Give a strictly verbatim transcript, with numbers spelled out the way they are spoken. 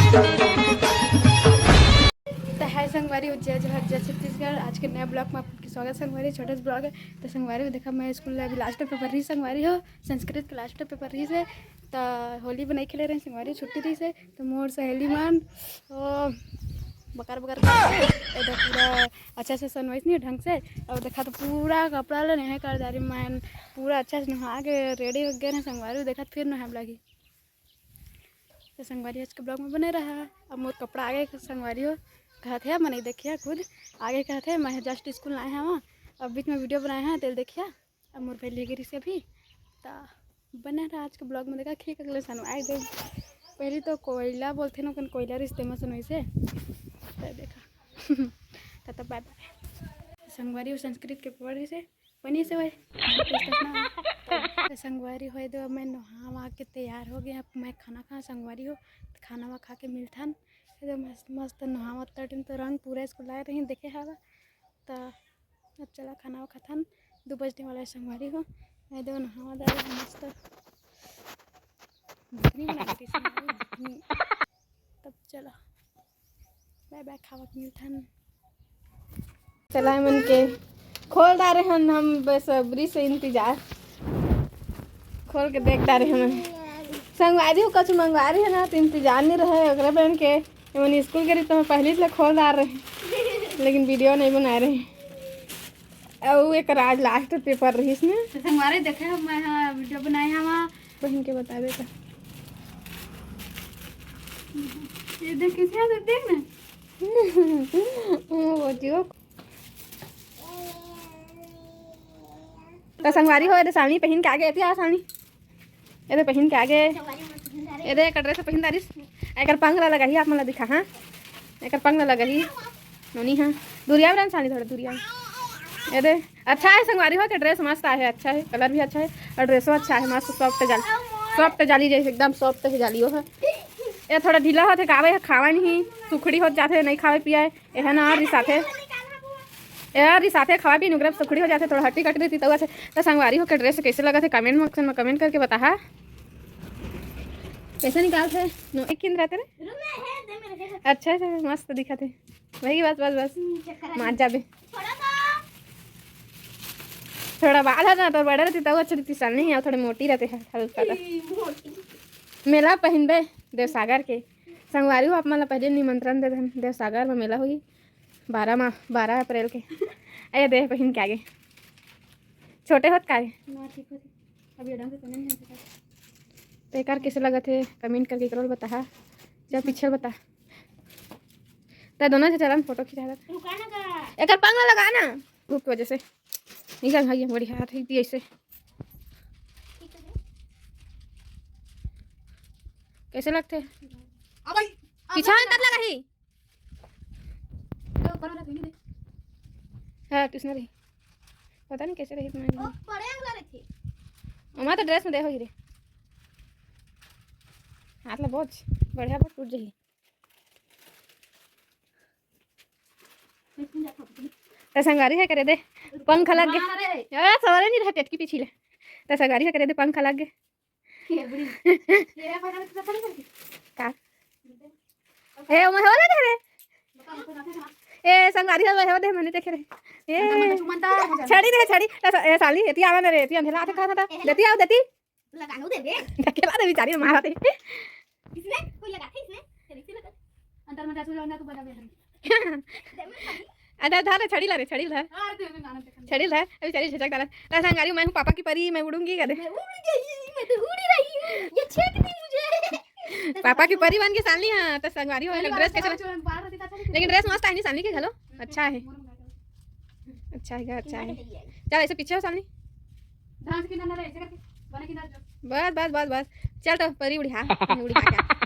तो हाय संगवारी हो, जय जोहार, जय छत्तीसगढ़। आज के नया ब्लॉग में आपके स्वागत संगवारी, छोटा सा ब्लॉग है। तो संगवारी हो, देखा मैं स्कूल अभी लास्ट पेपर रही संगवारी हो, संस्कृत के लास्ट पेपर रही से। तो होली बनाई खेले रहे संगवारी, छुट्टी रही से। तो मोर सहेली मन ओ बकर बकर करके एदे पूरा अच्छा से सनवाइस नहीं ढंग से। और देखा तो पूरा कपड़ा ले नहीं कर जा रही मैं, पूरा अच्छा से नहा के रेडी हो गए रहे संगवारी हो। देखा फिर नहाए लगी। तो संगवारी आज के ब्लॉग में बने रहा। अब मोर कपड़ा आगे संगवारी हो कहत है, मने देखिया खुद आगे कहत है, मैं जस्ट स्कूल आए हैं वहाँ, अब बीच में वीडियो बनाए हैं, तेल देखिया। अब मोर पहले गिरी से अभी तो बने रहा आज के ब्लॉग में। देखा खींच अगले सनवाई दे, पहले तो कोयला बोलते ना, कोयला रिश्ते में सनवाई से। तो देखा तो, तो बाय बाय संगवारी हो, संस्कृत के पढ़े से बनी से भाई। तो संगवारी हो दो, मैं नहा वहा के तैयार हो गया। अब मैं खाना खा संगवारी हो, तो खाना वहा खा के मिलथन। एकदम मस्त मस्त नहावत टाइम तो रंग पूरा इसको लाए रही देखे हवा। तो अब चला खाना वहा खाथन, दो बजने वाला है संगवारी हो। मैं दो नहावा दादा मस्त भुकनी बना के संगवारी, भुकनी। तब चला बाय बाय, खावा के मिलथन। चला मन के खोल डारे हन हम, बेसब्री से इंतजार, खोल के देख डारे हन। संगवारी हो कछु मंगवारी है ना, तो इंतजार नहीं रहे ओकरे बहन के। मन स्कूल के रही तो मैं पहले से खोल डार रहे, लेकिन वीडियो नहीं बनाए रहे। अउ एक आज लास्ट पेपर रहीस ना। तो संगवारी देखे हम, मैं हाँ वीडियो बनाए हवा। बहन के बतावे का। ये देख कैसे है, देख ना। वो जो तो संगवारी हो, एदे सालनी पहिन के आगे, एती आ सालनी। एदे पहिन के आगे। एदे एकर ड्रेस पहिन दारिस। एकर पंग ला लगाही, आप मन ला दिखा, हाँ। एकर पंग ला लगाही। नोनी, हाँ। दूरिया में रह सालनी, थोड़ा दूरिया में। एदे अच्छा है संगवारी हो, के ड्रेस मस्त आहे, अच्छा है, कलर भी अच्छा है और ड्रेसो अच्छा है, मस्त सॉफ्ट जाली, सॉफ्ट जाली जैसे एकदम सॉफ्ट है जाली वो है। ये थोड़ा ढीला होथे, कावे खावा नहीं, सुखड़ी होत जाथे, नहीं खावे पियाए। एहा ना रिसाथे, एहा रिसाथे, खावा पी नुकरा सुखड़ी हो जाथे, थोड़ा हट्टी कट देती तउआ से। त संगवारी हो के ड्रेस कैसे लगत हे, कमेंट बॉक्स में कमेंट करके बताहा। कैसे निकालथे? नो, एक किन रहते रे? अच्छा, अच्छा, मस्त दिखत हे। वही, बस, बस, बस। मार जाबे। थोड़ा बाल है ना, तो बड़ा रहती तउआ अच्छा दिखती, साल नहीं है, थोड़े मोटी रहते हैं, हल्का सा। मेला पहिनबे देवसागर के। संगवारी हो, आप मन ला पहले निमंत्रण दे देन, देवसागर में मेला होही बारह मा, बारह अप्रैल के। अरे देह पहिन के आगे। छोटे होत का रे? ना, ठीक होत। अब ये ढंग से पहने नहीं होता। तो एकर कैसे लगत हे, कमेंट करके करो, बताहा। चल पीछे बता। त दोनों से चलन फोटो खिंचा दे। रुका ना का? एकर पंग लगा ना। धूप की वजह से। नहीं जान, हाँ, ये बड़ी हाथ है, ऐसे। कैसे लगते? अब भाई, अब पीछा में तक लगा ही। तो ऊपर वाला पहले दे। हाँ, ट्यूशन रही। पता नहीं कैसे रही तुम्हारी। ओ, बड़े वाला रहे थे। हमारा तो ड्रेस में देखो ही रे। हाथ ला बहुत बढ़िया, बहुत टूट जाही। त संगवारी हो करे दे पंख लग गे। मारे। ए, सवारे नहीं रहे, टेटकी पीछी ले। त संगवारी हो करे दे पंख लग गे। के बुढ़ी। ये रे, पकड़ के पकड़ के। का? ए, ओमे हो दे रे। ए, संगवारी हो, हो दे, मने देखे रे। ए, अंदर में तो चुमन था, मुझे। छड़ी रे, छड़ी। ए, सा-, ए, साली, एती आवा ना रे, एती अंधेला आथे कहा था। देती आओ, देती। लगानो दे बे। ढकेला दे बेचारी मारा थे। इसमें कोई लगा था इसमें? चल, इससे लगा। अंदर में जा, तू जाओ ना, तू बजा दे। दे मैं खाली। अंदर धर रे, छड़ी ला रे, छड़ी ला। और तू हमें गाना देखा। छड़ी ला, अभी चली झटक डाला। ला संगवारी, मैं हूँ पापा की परी, मैं उड़ूंगी, कह दे। मैं उड़ गई, मैं तो उड़ ही रही हूँ। ये छेक दी मुझे। पापा की परी बन के सालनी, हाँ, त संगवारी हो, पहली बार ड्रेस कैसे चला बन-, चला, बाहर रहती था, लेकिन ड्रेस मस्त है नहीं सालनी के, घलो। अच्छा है। अच्छा है, अच्छा है। चल, ऐसे पीछे हो सामने। डांस की ना, ना, ऐसे करके, बने की ना जो। बस, बस, बस, बस। चल तो, परी उड़िया, उड़िया क्या?